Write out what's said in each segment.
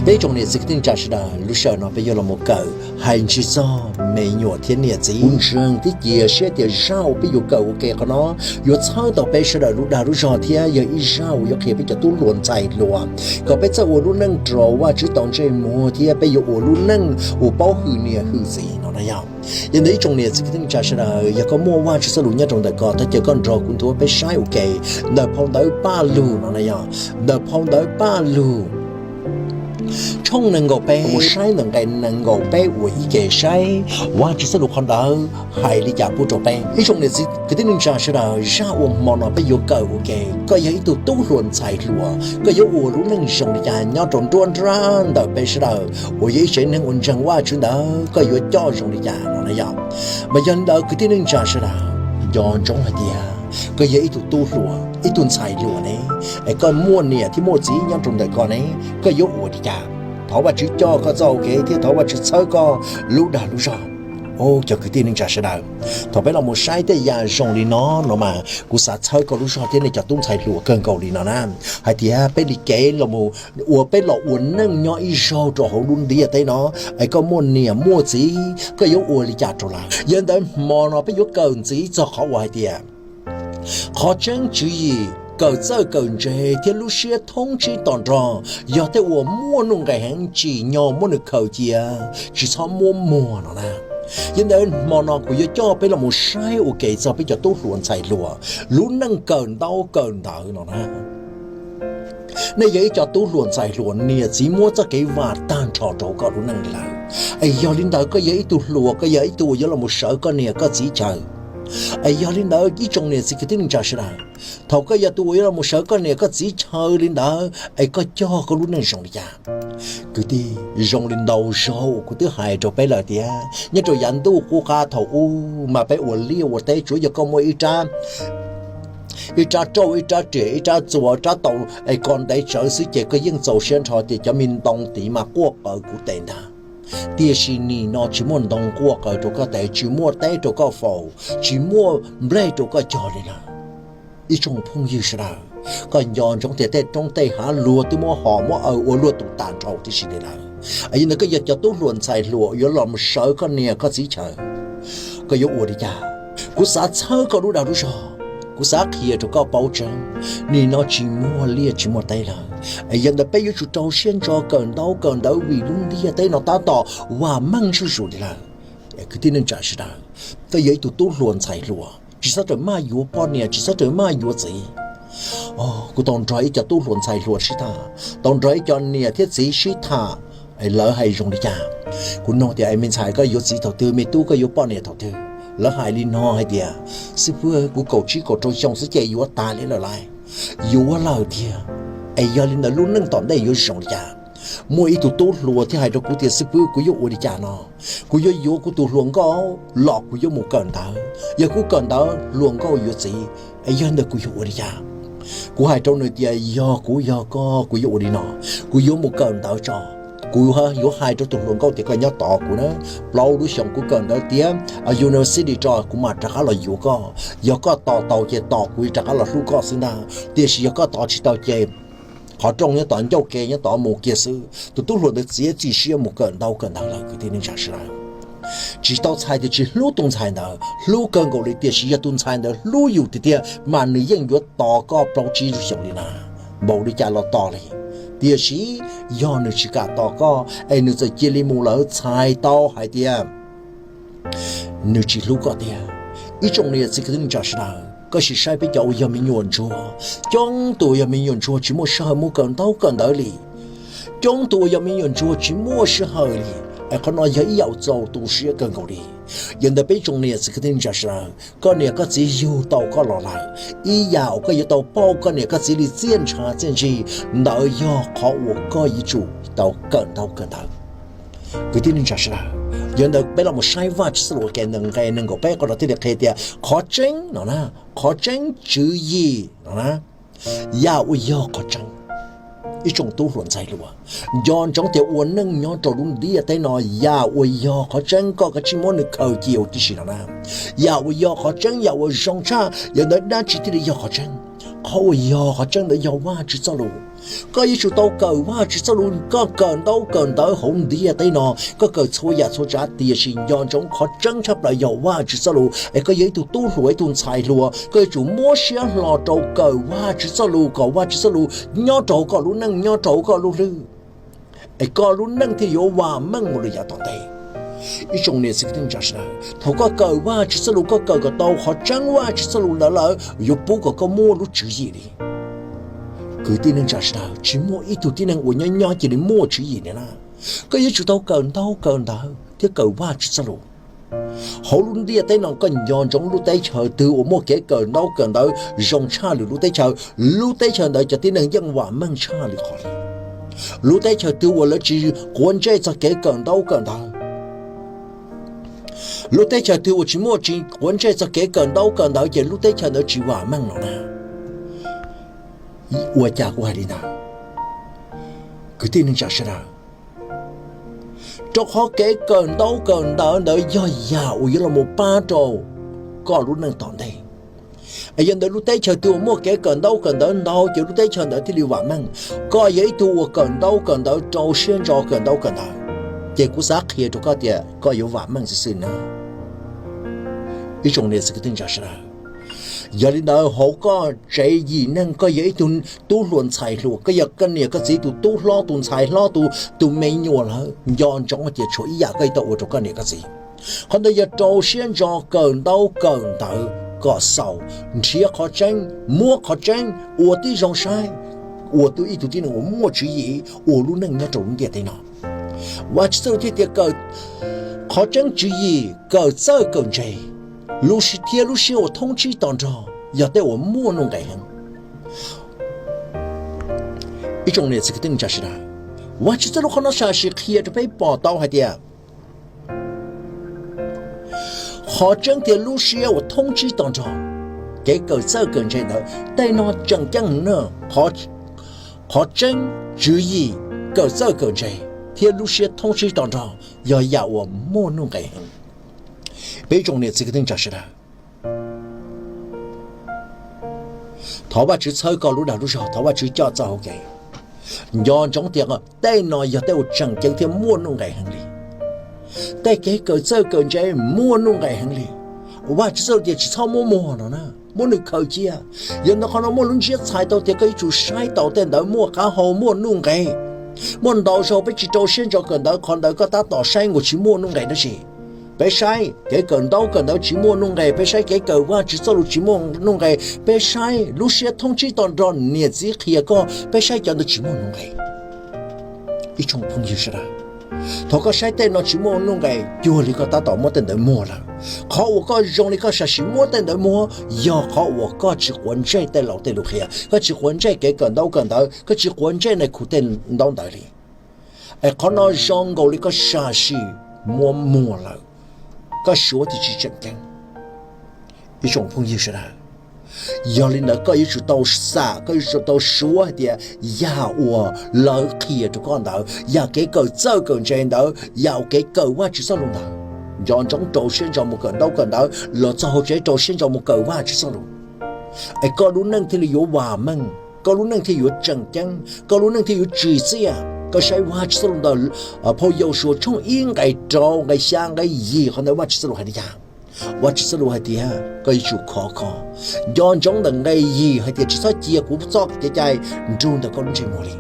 Peb tsoom niam txiv kwv tij neej tsa sawv daws, lub sij hawm no peb yuav los mus kawm hais ntsig txog me nyuam thiab niam txiv. Kuv ntseeg thiab cia siab tias zaj uas peb yuav kawm ua ke qhov no yuav txhawb tau peb sawv daws lub dag lub zog thiab yog ib zaj uas yuav qhia peb cov tub hluas ntxhais hluas kom peb txawj ua lub neej rau Vajtswv tau ntsej muag thiab peb yuav ua lub neej uas paub hwm niam hwm txiv no na yog. Yog ntawd ib tsoom niam txiv kwv tij neej tsa sawv daws, yog koj muaj Vajtswv txoj lus nyob rau ntawm koj, thov caw koj nrog kuv nthuav peb saib ua ke ntawm phau ntawv Paj Lug no na yog. Ntawm phau ntawv Paj Lug tshooj nees nkaum peb, mus saib ntawm nqe nees nkaum peb ua ib ke saib Vajtswv txoj lus qhov ntawd hais li cas pub rau peb. Ib tsoom niam txiv kwv tij neej tsa sawv daws, zaj uas hmo no peb yuav kawm ua ke, koj yog ib tug tub hluas ntxhais hluas, koj yuav ua lub neej zoo li cas nyob rau nruab nrab ntawm peb sawv daws uas yog ib tsev neeg uas ntseeg Vajtswv ntawd, koj yuav coj zoo li cas no na yog. Mas yog li ntawd kwv tij neej tsa sawv daws, nco ntsoov hais tias koj yog ib tug tub hluas, ib tug ntxhais hluas ne, es koj muaj niam thiab muaj txiv nyob rau ntawm koj ne, koj yuav ua li cas? Thov Vajtswv coj koj txoj hau kev thiab thov Vajtswv txhawb koj lub dag lub zog. Cov kwv tij neej tsa sawv daws, thaum peb los mus saib tej yam zoo li no no mas kuv xav txhawb koj lub zog thiab nej cov tub ntxhais hluas kawg nkaus li no na, hais tias peb li kev los mus uas peb los ua neej nyob ib zaug rau hauv lub ntiaj teb no, es koj muaj niam muaj txiv koj yuav ua li cas rau lawv. Yog li ntawd hmo no peb yuav kawm ntxiv txog qhov uas hais tias qhov tseeb tswv yim kawm txawj kawm ntse thiab lub siab thoob tsib to nrog yog tej uas muaj nuj nqis heev, tsim nyog muab nws khaws cia, tsis txhob muab muag no na. Yog li ntawd hmo no kuv yuav coj peb los mus saib ua ke txog peb cov tub hluas ntxhais hluas lub neej kawm ntaub kawm ntawv no na. Nej yog ib co tub hluas ntxhais hluas, niam txiv muab txoj kev vam tag nrho rau koj lub neej li lawm. Es yog li ntawd koj yog ib tug hluas, koj yog ib tug uas yuav los mus sawv koj niam koj txiv chaw. Es yog li ntawd ib tsoom niam txiv kwv tij neej tsa sawv daws, thaum koj yog tus uas yuav los mus sawv koj niam koj txiv chaw li ntawd es koj coj koj lub neej zoo li cas? Kwv tij, zoo li ntau zaug uas kuv twb hais rau peb lawm tias nyob rau yav ntuj qub qab thaum ub mas peb ua liaj ua teb tsuav yog koj muaj ib rab ib rab rauj, ib rab riam, ib rab txuas, rab taus es koj ntev tsawv xwb ces koj yeej txaus siab nrho tias cov me ntoo tid mas quaj qaws kuv tes ntag. Tiam sis nim no tsis muaj ntoo quaj qaws rau koj tes, tsis muaj teb rau koj faus, tsis muaj nplej rau koj cog li lawm. Ib tsoom phooj ywg sawv daws, koj nco ntsoov tias tej roob tej hav luag twb muab hom muab aws ua luaj tus tas nrho tib si li lawm. Yog li ntawd koj yog cov tub hluas ntxhais hluas yuav los mus sawv koj niam koj txiv chaw, koj yuav ua li cas? Kuv xav txhawb koj lub dag lub zog, kuv xav qhia rau koj paub tseeb, nim no tsis muaj liaj tsis muaj teb lawm. Yog li ntawd peb yuav tsum rau siab ntso kawm ntaub kawm ntawv vim lub ntiaj teb no tab tom vam meej zuj zus li lawm. Kwv tij neej tsa sawv daws, koj yog ib tug tub hluas ntxhais hluas tsis txhob rawm maj yuav poj niam, tsis txhob rawm maj yuav txiv. Kuv tau nrog ib co tub hluas ntxhais hluas sib tham, tau nrog ib co niam thiab txiv sib tham, lawv hais zoo li cas. Kuv nug tias, me ntxhais koj yuav txiv thaum twg, me tub koj yuav poj niam thaum twg? Lawv hais li no hais tias, xib fwb, kuv kaum tsib kaum rau xyoo xwb ces yuav tas li lawm lauj. Yuav lawm tiag. Es yog li ntawd lub neej tom ntej yuav zoo li cas? Muaj ib tug tub hluas thiaj hais rau kuv tias, xib fwb, kuv yuav ua li cas no? Kuv yuav yuav kuv tus hluas nkauj los kuv yuav mus kawm ntawv, yog kuv kawm ntawv hluas nkauj yuav txiv, es yog li ntawd kuv yuav ua li cas? Kuv hais rau nws tias, yog kuv yog koj kuv yuav ua li no, kuv yuav mus kawm ntawv tso. Kuv yuav hais rau tus hluas nkauj tias koj nyob tos kuv na, plaub lub xyoos kuv kawm ntawv tiav university tso kuv mam rov qab los yuav koj. Yog koj tos tau ces tos kuv rov qab los hlub koj xwb ntag. Tiam sis yog koj tos tsis tau ces qhov rooj nyob tom ncauj ke nyob tod mus kiag xwb. Tus tub hluas ntawd txiav txim siab mus kawm ntaub kawm ntawv lawm kwv tij neej tsa sawv daws. Tsis tau txhais tias tsis hlub tus ntxhais ntawd, hlub kawg nkaus li, tiam sis yog tus ntxhais ntawd hlub yus tiag tiag mas nws yeej yuav tos koj plaub tsib lub xyoos li na, npaum li cas los tos li. Tiam sis yog nws tsis kam tos koj es nws txawm cia li mus lawm, txhais tau hais tias nws tsis hlub koj tiag. Ib tsoom niam txiv kwv tij neej tsa sawv daws, koj sim saib peb cov uas yog me nyuam ntsuag, coob tus uas yog me nyuam ntsuag tsis muaj sij hawm mus kawm ntaub kawm ntawv li. Coob tus uas yog me nyuam ntsuag tsis muaj sij hawm li. Es qhov no yog ib yam uas txaus tu siab kawg nkaus li. Yog ntawd peb tsoom niam txiv kwv tij neej tsa sawv daws, koj niam koj txiv yug tau koj los lawm, ib yam uas koj yuav tau pauj koj niam koj txiv li txiaj ntsha txiaj ntsig, ntawd yog qhov uas koj yuav tsum tau kawm ntaub kawm ntawv. Kwv tij neej tsa sawv daws, yog ntawd peb los mus saib Vajtswv txoj lus ua ke ntawm nqe nees nkaum peb qhov no thiaj li qhia tias qhov tseeb no na, qhov tseeb tswv yim no na, yam uas yog qhov tseeb. Ib tsoom tub hluas ntxhais hluas, nco ntsoov tias ua neej nyob rau lub ntiaj teb no, yam uas yog qhov tseeb koj kav tsij muab nws khaws cia ua tib si no na. Yam uas yog qhov tseeb, yam uas zoo tshaj, yog ntawd dab tsi thiaj li yog qhov tseeb? Qhov uas yog qhov tseeb ntawd yog Vajtswv txoj lus. Koj yuav tsum tau kawm Vajtswv txoj lus, koj kawm ntaub kawm ntawv hauv ntiaj teb no, koj kawm txhua yam txhua tsav, tiam sis nco ntsoov qhov tseeb tshaj plaws yog Vajtswv txoj lus. Es koj yog ib tug tub hluas, ib tug ntxhais hluas, koj yuav tsum muab siab hlo rau kawm Vajtswv txoj lus kom Vajtswv txoj lus nyob rau koj lub neej, nyob rau koj lub hlwb, es koj lub neej thiaj yuav vam meej mus rau yav tom ntej. Ib tsoom niam txiv kwv tij neej tsa sawv daws, thaum koj kawm Vajtswv txoj lus, koj kawm kom tau qhov tseeb Vajtswv txoj lus ntawd lawm, yuav pub kom koj muaj lub tswv yim li. Kwv tij neej tsa sawv daws, tsis muaj ib tug tib neeg uas nyob nyob cia li muaj tswv yim li na. Koj yuav tsum tau kawm ntaub kawm ntawv thiab kawm Vajtswv txoj lus. Hauv lub ntiaj teb no koj nco ntsoov lub teb chaws twg uas muaj kev kawm ntaub kawm ntawv zoo tshaj lwm lub teb chaws, lub teb chaws ntawd cov tib neeg yeej vam meej tshaj li qhov li. Lub teb chaws twg uas lawv tsis quav ntsej txog kev kawm ntaub kawm ntawv, lub teb chaws twg uas tsis muaj tsis quav ntsej txog kev kawm ntaub kawm ntawv ces lub teb chaws ntawd tsis vam meej no na. Ua cas kuv hais li ntawd? Kwv tij neej tsa sawv daws, rau qhov kev kawm ntaub kawm ntawv ntawd yog yam uas yuav los mus pab rau koj lub neej tom ntej. Es yog ntawd lub teb chaws twg uas muaj kev kawm ntaub kawm ntawv ntau ces lub teb chaws ntawd thiaj li vam meej. Koj yog ib tug uas kawm ntaub kawm ntawv rau siab ntso kawm ntaub kawm ntawv, ces kuv xav qhia rau koj tias koj yuav vam meej xwb xwb na. Ib tsoom niam txiv kwv tij neej tsa sawv daws, yog li ntawd hauv koj tsev yim neeg koj yog ib tug tub hluas ntxhais hluas, koj yog koj niam koj txiv tus tub hlob tus ntxhais hlob tus, tus me nyuam lawm, nco ntsoov tias tshuav ib yam koj yuav tau ua rau koj niam koj txiv. Qhov ntawd yog rau siab ntso kawm ntaub kawm ntawv kom xaus, nrhiav qhov tseeb, muab qhov tseeb, ua tib zoo saib, ua tib ib tug tib neeg uas muaj tswv yim ua lub neej nyob rau lub ntiaj teb no. Vajtswv txoj lus thiaj tias kawm qhov tseeb tswv yim, kawm txawj kawm ntse, lub siab thiab lub siab uas thoob tsib to nrog yog tej uas muaj nuj nqis heev. Ib tsoom niam txiv kwv tij neej tsa sawv daws, Vajtswv txoj lus qhov no sam sim qhia rau peb pom tau hais tias qhov tseeb thiab lub siab uas thoob tsib to nrog, kev kawm txawj kawm ntse ntawd tej no tseem ceeb heev na. Qhov tseeb, tswv yim, kawm txawj kawm ntse thiab lub siab thoob tsib to nrog yog yam uas muaj nuj nqis heev. Peb ib tsoom niam txiv kwv tij neej tsa sawv daws, thov Vajtswv txhawb koj lub dag lub zog, thov Vajtswv coj txoj hau kev. Nco ntsoov tias tej no yog tej uas tseem ceeb thiab muaj nuj nqis heev li. Tej kev kawm txawj kawm ntse muaj nuj nqis heev li. Vajtswv txoj lus tias tsis txhob muab muag no na, muab nws khaws cia. Yog ntawd qhov no muaj lub ntsiab txhais tau tias koj yuav tsum saib taus tej ntawd muaj qab hau muaj nuj nqis. Muaj ntau zaug peb tsis rau siab ntso kawm ntawv, qhov ntawd koj tab tom saib nkaus tsis muaj nuj nqis dab tsi. Peb saib kev kawm ntaub kawm ntawv tsis muaj nuj nqis, peb saib kev kawm Vajtswv txoj lus tsis muaj nuj nqis, peb saib lub siab thoob tsib to nrog niam txiv qhia koj, peb saib cov ntawd tsis muaj nuj nqis. Ib tsoom phooj ywg sawv daws, thaum koj saib tej no tsis muaj nuj nqis, cuag li koj tab tom muab tej ntawd muag lawm. Qhov uas koj zoo li koj sam sim muab tej ntawd muag yog qhov uas koj tsis quav ntsej tej laus tej lus qhia, koj tsis quav ntsej kev kawm ntaub kawm ntawv, koj tsis quav ntsej neeg khu tej ntaub ntawv li. Es qhov no zoo nkaus li koj sam sim muab muag lawm, koj suav tias tsis tseem ceeb. Ib tsoom phooj ywg sawv daws, yog li ntawd koj yuav tsum tau xam, koj yuav tsum tau suav hais tias yam uas lawv qhia rau koj ntawd, yam kev kawm txawj kawm ntse ntawd, yam kev kawm Vajtswv txoj lus ntawd, nco ntsoov rau siab ntso mus kawm ntaub kawm ntawv, los txog hauv tsev rau siab ntso mus kawm Vajtswv txoj lus, es koj lub neej thiaj li yuav vam meej, koj lub neej thiaj yuav tseem ceeb, koj lub neej thiaj yuav tsim txiaj. Koj saib Vajtswv txoj lus ntawm phau Yausuas tshooj ib nqe rau nqe xya nqe yim, qhov ntawd Vajtswv txoj lus hais li cas? Vajtswv txoj lus hais tias koj yuav tsum khov kho. Nco ntsoov ntawm nqe yim hais tias tsis txhob cia kuv txoj kev cai nrug ntawm koj lub ntsej muag li.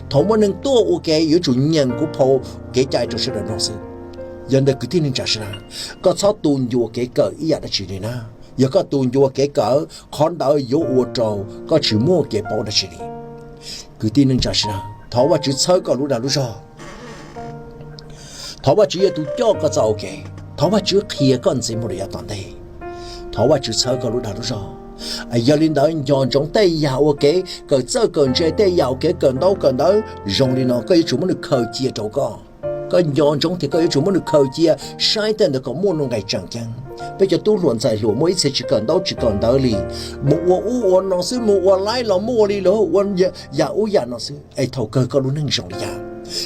Thaum muaj neeg tuaj ua ke yuav tsum nyeem kuv phau kev cai rau sawv daws mloog xwb. Yog ntawd kwv tij neej tsa sawv daws, koj txhob tu ncua kev kawm ib yam dab tsi li na. Yog koj tu ncua kev kawm, qhov ntawd yuav ua rau koj tsis muaj kev paub dab tsi li. Kwv tij neej tsa sawv daws, thov Vajtswv txhawb koj lub dag lub zog. Thov Vajtswv yog tus coj koj txoj hau kev, thov Vajtswv qhia koj ntxiv mus rau yav tom ntej. Thov Vajtswv txhawb koj lub dag lub zog. Yog li ntawd nco ntsoov tej yam ua kev kawm txawj kawm ntse, tej yam ua kev kawm ntaub kawm ntawv zoo li no koj yuav tsum muab nws khaws cia rau koj. Koj nco ntsoov tias koj yuav tsum muab nws khaws cia, saib tej ntawd kom muaj nuj nqis tseem ceeb. Peb cov tub hluas ntxhais hluas muaj ib txhia tsis kawm ntaub tsis kawm ntawv li, mus ua ub ua no xwb, mus ua laib los muaj ua li los ua yam ub yam no xwb, es thaum kawg koj lub neej zoo li cas?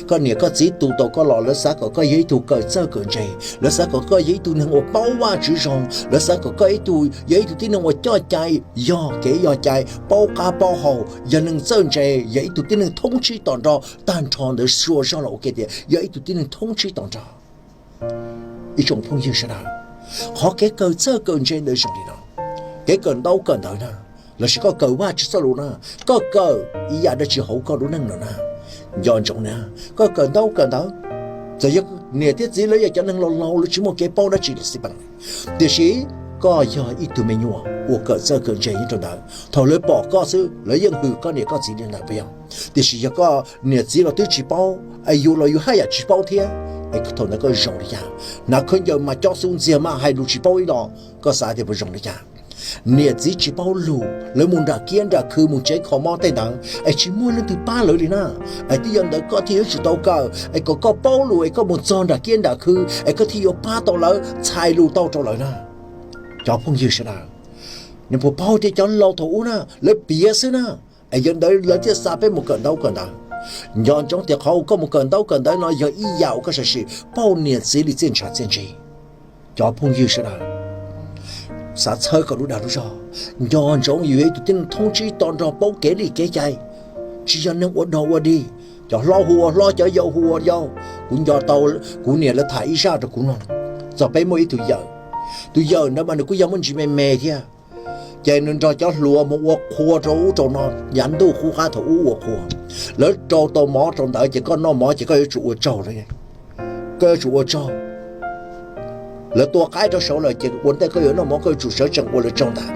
Koj niam koj txiv tu tau koj los lawv xav kom koj yog ib tug kawm txawj kawm ntse, lawv xav kom koj yog ib tug neeg uas paub Vajtswv zoo, lawv xav kom koj ib tug yog ib tug tib neeg uas coj cai, yog kev yog cai, paub qab paub hau, yog neeg txawj ntse, yog ib tug tib neeg thoob tsib to nrho. Tag nrho ntawd suav zog los ua ke tias yog ib tug tib neeg thoob tsib to nrho. Ib tsoom phooj ywg sawv daws, qhov kev kawm txawj kawm ntse ntawd zoo li no. Kev kawm ntaub kawm ntawv na, lossis koj kawm Vajtswv txoj lus na, koj kawm ib yam dab tsi hauv koj lub neej no na, nco ntsoov na, koj kawm ntaub kawm ntawv, txawm yog niam thiab txiv lawv yog cov neeg laus laus lawv tsis muaj kev paub dab tsi los xij peem, tiam sis koj yog ib tug me nyuam uas kawm txawj kawm ntse nyob rau ntawd, thaum lawv pom koj xwb lawv yeej hwm koj niam koj txiv li ntawd puas yog? Tiam sis yog koj niam txiv los twb tsis paub, es yus los yus haj yam tsis paub thiab, es thaum ntawd koj zoo li cas? Hnav khaub ncaws mas cob xub ntxiag mas hais lus tsis paub ib los, koj xav tias puas zoo li cas? Niam txiv tsis paub lus, lawv mus nram kiab nram khw mus tsev kho mob tej ntawd es tsis muaj leej twg pab lawv li na. Es twb yog ntawd koj thiaj yuav tsum tau kawm es kom koj paub lus es koj mus txog nram kiab nram khw es koj thiaj yuav pab tau lawv, txhais lus tau rau lawv na. Cov phooj ywg sawv daws, nws puas paub tias cov laus thaum ub na lawv piav xwb na, es yog ntawd lawv thiaj xa peb mus kawm ntaub kawm ntawv. Nco ntsoov tias qhov uas koj mus kawm ntaub kawm ntawv no yog ib yam uas koj sam sim pauj niam txiv li txiaj ntsha txiaj ntsig. Cov phooj ywg sawv daws, xav txhawb koj lub dag lub zog, nco ntsoov yus yog ib tug tib neeg thoob tsib to nrog paub kev li kev cai, tsis yog neeg ua dog ua dig. Cov hlob hu ua hlob, cov yau hu ua yau. Kuv nco tau kuv niam lawv tham ib zaj rau kuv no, txog peb muaj ib tug yawm, tus yawm ntawd mas nws kuj yog muaj ntsis me me thiab. Ces nws nrog cov hluas mus ua qhua rau ub rau no, yav ntuj qub qab thaum ub ua qhua, lawv rau tau mov rau ntawd ces koj noj mov ces koj yuav tsum ua tsaug lawv, koj yuav tsum ua tsaug. Lawv tua qaib rau saud lawm ces ua ntej koj yuav noj mov koj yuav tsum sawv tsees ua lawv tsaug ntag.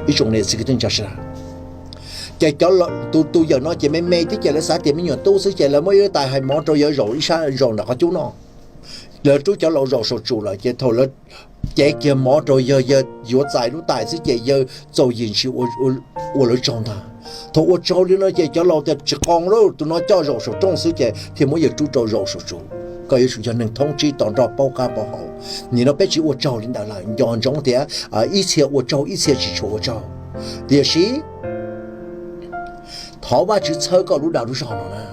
Ib tsoom niam txiv kwv tij neej tsa sawv daws, ces cov, tus, tus yawm no ces me me thiab ces lawv xav tias me nyuam tub xwb ces lawv muab ib lub tais hais mov rau yawg zaum ib sab zaum nram qhov cub no. Lawv rub cov laus zaum saum tsum lawm ces thaum lawv cev kiag mov rau yawg, yawg yuav txais lub tais xwb ces yawg txaus yim ntshis ua lawv tsaug ntag. Thaum ua tsaug li no ces cov laus tias tsis qoo lauj, tus no coj zaum saum rooj xwb ces thiaj muab yawg rub rau zaum saum tsum. Koj yuav tsum yog neeg thoob tsib to nrog paub qab paub hau. Nim no peb tsis ua tsaug li ntawd lawm, nco ntsoov tias ib txhia ua tsaug ib txhia tsis tshua ua tsaug. Tiam sis thov Vajtswv txhawb koj lub dag lub zog no na,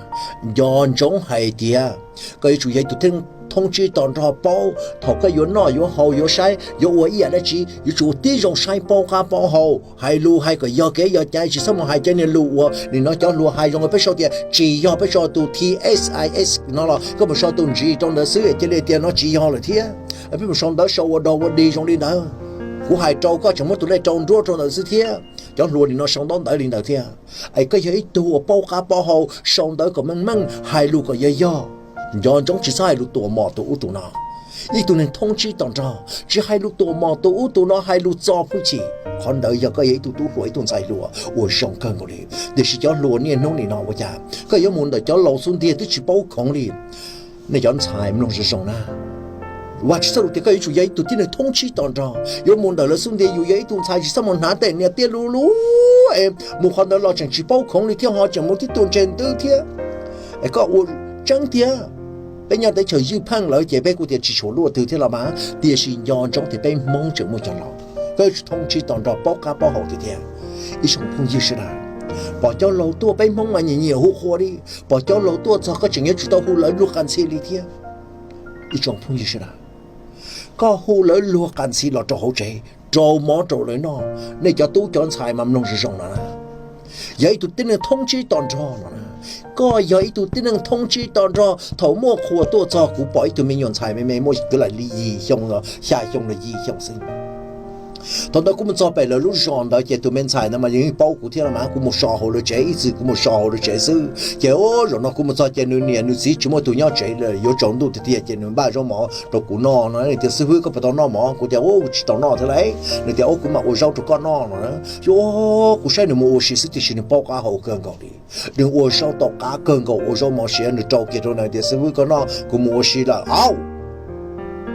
nco ntsoov hais tias koj yuav tsum yog ib tug thoob tsib to nrog paub. Thaum koj yuav noj yuav haus yuav saib yuav ua ib yam dab tsi yuav tsum ua tib zoo saib paub qab paub hau, hais lus hais kom yog kev yog cai, tsis txhob mus hais cov niag lus uas nim no cov hluas hais zoo. Peb sau tias tsis yog, peb sau tus T S I S no los koj mus sau tus ntsis rau ntawd xwb cia li tias no tsis yog lawm thiab. Peb mus sau ntawv sau ua dog ua dig zoo li ntawd, kuv hais rau koj tseem muab tus lej rau nruab rau ntawd xwb thiab. Cov hluas nim no sau ntaub ntawv li ntawd thiab. Es koj yog ib tug uas paub qab paub hau, sau ntawv kom meej meej, hais lus kom yog yog. Nco ntsoov tsis txhob hais lus tuam mom tus ub tus no. Ib tug neeg thoob tsib to nrog, tsis hais lus tuam mom tus ub tus no, hais lus txo hwj chim, qhov ntawd yog koj yog ib tug tub hluas ib tug ntxhais hluas uas zoo kawg nkaus li. Tiam sis cov hluas niaj hnub nim no ua cas koj yuav mus ntawm cov laus xub ntiag twb tsis paub khoov li. Nej cov ntxhais mloog zoo zoo na, Vajtswv txoj lus tias koj yuav tsum yog ib tug tib neeg thoob tsib to nrog, yuav mus ntawm lawv xub ntiag. Yus yog ib tug ntxhais tsis txhob mus hnav tej niag tiab lub lub es mus qhov ntawd los tseem tsis paub khoov li thiab ho tseem mus tib tug ntseeg twb thiab. Es koj ua tseeb tiag, peb nyob teb chaws ywj pheej lawm ces peb kuj tias tsis tshua luaj twg thiab los mas, tiam sis nco ntsoov tias peb Hmoob tseem muaj cov laus, koj yuav tsum thoob tsib to nrog paub qab paub hau tiag tiag. Ib tsoom phooj ywg sawv daws, pom cov laus tuaj peb Hmoob mas nyiam nyiam hu qhua li, pom cov laus tuaj txog koj tseem yuav tsum tau hu lawv luag qas ntxhi li thiab. Ib tsoom phooj ywg sawv daws, koj hu lawv luag qas ntxhi los rau hauv tsev, rau mov rau lawv noj. Nej cov tub cov ntxhais mas mloog zoo zoo no na, yog ib tug tib neeg thoob tsib to nrog no na. Koj yog ib tug tib neeg thoob tsib to nrog, thaum muaj qhua tuaj txog, kuv pom ib tug me nyuam ntxhais me me muaj kwv lam li yim xyoo, xya xyoo los yim xyoo xwb. Thaum ntawd kuv mus txog pem lawv lub zos ntawd ces tus me ntxhais ntawd mas yeej paub kuv thiab los mas, kuv mus so hauv lawv tsev, ib txwm kuv mus so hauv lawv tsev xwb. Ces zaum no kuv mus txog ces nws niam nws txiv tsis muaj tus nyob tsev lawm, yuav tsaus ntuj tiag tiag ces nws npaj zaub mov rau kuv noj no. Nws tias, Xib Hwb, koj puas tau noj mov? Kuv tias, Ub, tsis tau noj thiab lauj. Nws tias, Ub, kuv mam ua zaub rau koj noj no na. Kuv saib nws mus ua si xwb tiam sis nws paub qab hau kawg nkaus li. Nws ua zaub tau qab kawg nkaus, ua zaub mov siav, nws rau kiag rau nws tias, Xib Hwb, koj noj, kuv mus ua si lawm. Au,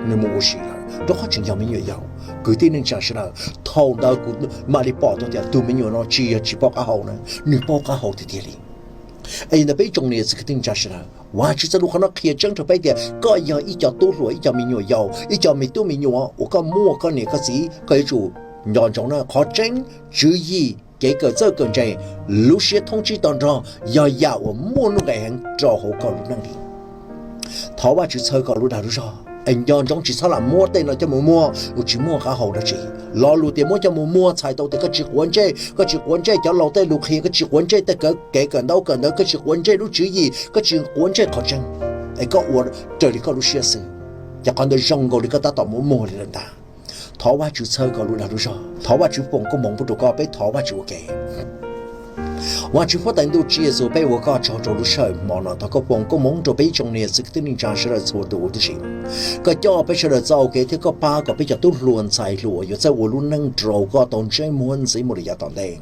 nws mus ua si lawm, rau qhov tseem yog me nyuam yaus. Kwv tij neej tsa sawv daws, thaum ntawd kuv mam li pom tau tias tus me nyuam no tsis yog tsis paub qab hau na, nws paub qab hau tiag tiag li. Es ntawm peb ib tsoom niam txiv kwv tij neej tsa sawv daws, Vajtswv txoj lus qhov no qhia tseeb rau peb tias koj yog ib co tub hluas, ib co me nyuam yaus, ib co me tub me nyuam uas koj muaj koj niam koj txiv, koj yuav tsum nco ntsoov na, qhov tseeb tswv yim kev kawm txawj kawm ntse, lub siab thoob tsib to nrog yog yam uas muaj nuj nqis heev rau hauv koj lub neej li. Thov Vajtswv txhawb koj lub dag lub zog es nco ntsoov tsis txhob lam muab tej no coj mus muag uas tsis muaj qab hau dab tsi. Lo lus tias muab coj mus muag txhais tau tias koj tsis quav ntsej, koj tsis quav ntsej cov laus tej lus qhia, koj tsis quav ntsej tej kev kawm ntaub kawm ntawv, koj tsis quav ntsej lub tswv yim, koj tsis quav ntsej qhov tseeb, es koj ua raws li koj lub siab xwb, ces qhov ntawd zoo nkaus li koj tab tom muab muag li lawm ntag. Thov Vajtswv txhawb koj lub dag lub zog, thov Vajtswv foom koob hmoov pub rau koj, peb thov Vajtswv ua ke. Vajtswv huab tais ntuj Tswv Yexus, peb ua koj tsaug rau lub sij hawm hmo no, thov koj foom koob hmoov rau peb ib tsoom niam txiv kwv tij neej tsa sawv daws txhua tus huv tib si. Koj coj peb sawv daws txoj hau kev thiab koj pab kom peb cov tub hluas ntxhais hluas yuav txawj ua lub neej rau koj tau ntsej muag ntxiv mus li yav tom ntej.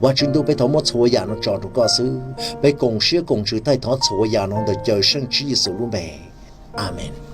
Vajtswv ntuj, peb thov muab txhua yam no tso rau koj xwb. Peb koom siab koom ntsws thaij thov txhua yam no ntawm Cawmseej Tswv Yexus lub npe, Amees.